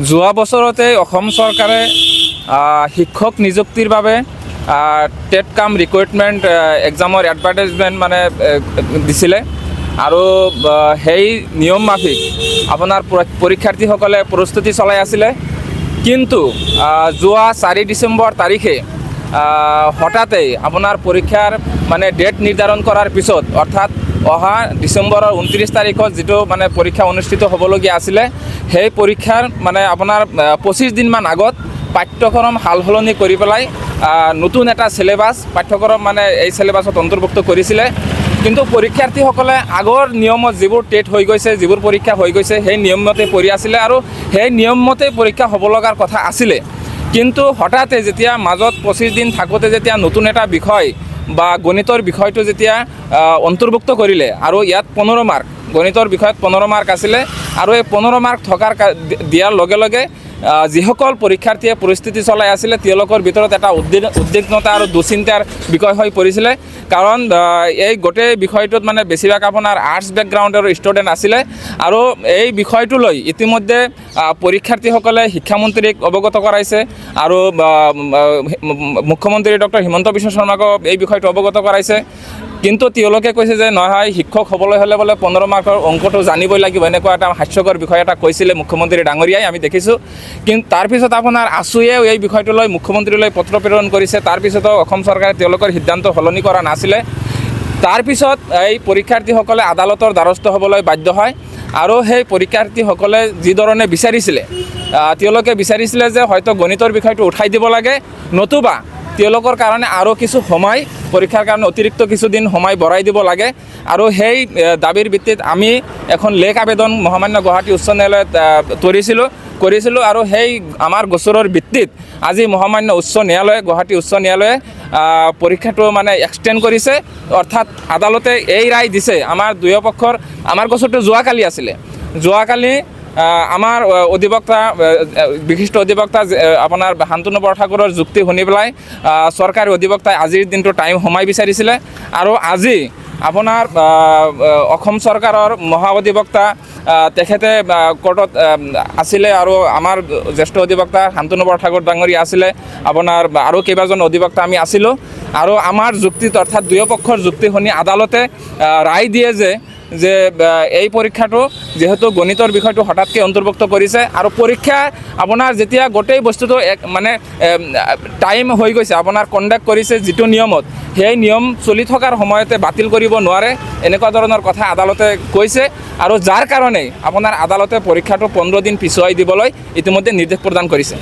যোৱা বছৰতে অসম চৰকাৰে শিক্ষক নিযুক্তিৰ বাবে টেট কাম ৰিক্ৰুইটমেণ্ট এক্সামৰ এডভাৰটাইজমেণ্ট মানে দিছিলে আৰু সেই নিয়ম মাফিক আপোনাৰ পৰীক্ষাৰ্থীসকলে প্ৰস্তুতি চলাই আছিলে। কিন্তু যোৱা 4 ডিচেম্বৰ তাৰিখে হঠাতেই আপোনাৰ পৰীক্ষাৰ মানে ডেট নিৰ্ধাৰণ কৰাৰ পিছত, অৰ্থাৎ অহা ডিচেম্বৰৰ 29 তাৰিখত যিটো মানে পৰীক্ষা অনুষ্ঠিত হ'বলগীয়া আছিলে, সেই পৰীক্ষাৰ মানে আপোনাৰ 25 দিনমান আগত পাঠ্যক্ৰম সাল সলনি কৰি পেলাই নতুন এটা চিলেবাছ, পাঠ্যক্ৰম মানে এই চিলেবাছত অন্তৰ্ভুক্ত কৰিছিলে। কিন্তু পৰীক্ষাৰ্থীসকলে আগৰ নিয়মত যিবোৰ টেট হৈ গৈছে, যিবোৰ পৰীক্ষা হৈ গৈছে, সেই নিয়মমতে পঢ়ি আছিলে আৰু সেই নিয়মমতে পৰীক্ষা হ'ব লগাৰ কথা আছিলে। কিন্তু হঠাতে যেতিয়া মাজত 25 দিন থাকোঁতে যেতিয়া নতুন এটা বিষয় বা গণিতৰ বিষয়টো যেতিয়া অন্তৰ্ভুক্ত কৰিলে আৰু ইয়াত 15 মাৰ্ক, গণিতৰ বিষয়ত 15 মাৰ্ক আছিলে আৰু এই 15 মাৰ্ক থকাৰ দিয়াৰ লগে লগে যিসকল পৰীক্ষাৰ্থীয়ে পৰিস্থিতি চলাই আছিলে, তেওঁলোকৰ ভিতৰত এটা উদ্বিগ্নতা আৰু দুশ্চিন্তাৰ বিষয় হৈ পৰিছিলে। কাৰণ এই গোটেই বিষয়টোত মানে বেছিভাগ আপোনাৰ আৰ্টছ বেকগ্ৰাউণ্ডৰ ষ্টুডেণ্ট আছিলে আৰু এই বিষয়টো লৈ ইতিমধ্যে পৰীক্ষাৰ্থীসকলে শিক্ষামন্ত্ৰীক অৱগত কৰাইছে আৰু মুখ্যমন্ত্ৰী ডক্টৰ হিমন্ত বিশ্ব শৰ্মাকো এই বিষয়টো অৱগত কৰাইছে। কিন্তু তেওঁলোকে কৈছে যে নহয়, শিক্ষক হ'বলৈ হ'লে বোলে 15 মাৰ্কৰ অংকটো জানিবই লাগিব। এনেকুৱা এটা হাস্যকৰ বিষয় এটা কৈছিলে মুখ্যমন্ত্ৰী ডাঙৰীয়াই, আমি দেখিছোঁ। কিন্তু তাৰপিছত আপোনাৰ আছুৱেও এই বিষয়টো লৈ মুখ্যমন্ত্ৰীলৈ পত্ৰ প্ৰেৰণ কৰিছে। তাৰপিছতো অসম চৰকাৰে তেওঁলোকৰ সিদ্ধান্ত সলনি কৰা নাছিলে। তাৰপিছত এই পৰীক্ষাৰ্থীসকলে আদালতৰ দ্বাৰস্থ হ'বলৈ বাধ্য হয় আৰু সেই পৰীক্ষাৰ্থীসকলে যিধৰণে বিচাৰিছিলে, তেওঁলোকে বিচাৰিছিলে যে হয়তো গণিতৰ বিষয়টো উঠাই দিব লাগে, নতুবা তেওঁলোকৰ কাৰণে আৰু কিছু সময়, পৰীক্ষাৰ কাৰণে অতিৰিক্ত কিছুদিন সময় বঢ়াই দিব লাগে। আৰু সেই দাবীৰ ভিত্তিত আমি এখন লেখ আবেদন মহামান্য গুৱাহাটী উচ্চ ন্যায়ালয়ত তৰিছিলোঁ, কৰিছিলোঁ। আৰু সেই আমাৰ গোচৰৰ ভিত্তিত আজি মহামান্য উচ্চ ন্যায়ালয়ে, গুৱাহাটী উচ্চ ন্যায়ালয়ে পৰীক্ষাটো মানে এক্সটেণ্ড কৰিছে। অৰ্থাৎ আদালতে এই ৰায় দিছে আমাৰ দুয়োপক্ষৰ, আমাৰ গোচৰটো যোৱাকালি আছিলে। যোৱাকালি আমাৰ অধিবক্তা, বিশিষ্ট অধিবক্তা আপোনাৰ শান্তনু বৰঠাকুৰৰ যুক্তি শুনি পেলাই চৰকাৰী অধিবক্তাই আজিৰ দিনটো টাইম সময় বিচাৰিছিলে। আৰু আজি আপোনাৰ আহ, আহ, অসম চৰকাৰৰ মহা অধিবক্তা তেখেতে কোৰ্টত আছিলে আৰু আমাৰ জ্যেষ্ঠ অধিবক্তা শান্তনু বৰঠাকুৰ ডাঙৰীয়া আছিলে, আপোনাৰ আৰু কেইবাজন অধিবক্তা আমি আছিলোঁ। আৰু আমাৰ যুক্তিত, অৰ্থাৎ দুয়োপক্ষৰ যুক্তি শুনি আদালতে ৰায় দিয়ে যে যে এই পৰীক্ষাটো যিহেতু গণিতৰ বিষয়টো হঠাৎকৈ অন্তৰ্ভুক্ত কৰিছে আৰু পৰীক্ষা আপোনাৰ যেতিয়া গোটেই বস্তুটো এক মানে টাইম হৈ গৈছে, আপোনাৰ কণ্ডাক্ট কৰিছে যিটো নিয়মত, সেই নিয়ম চলি থকাৰ সময়তে বাতিল কৰিব নোৱাৰে, এনেকুৱা ধৰণৰ কথা আদালতে কৈছে। আৰু যাৰ কাৰণেই আপোনাৰ আদালতে পৰীক্ষাটো 15 দিন পিছুৱাই দিবলৈ ইতিমধ্যে নিৰ্দেশ প্ৰদান কৰিছে।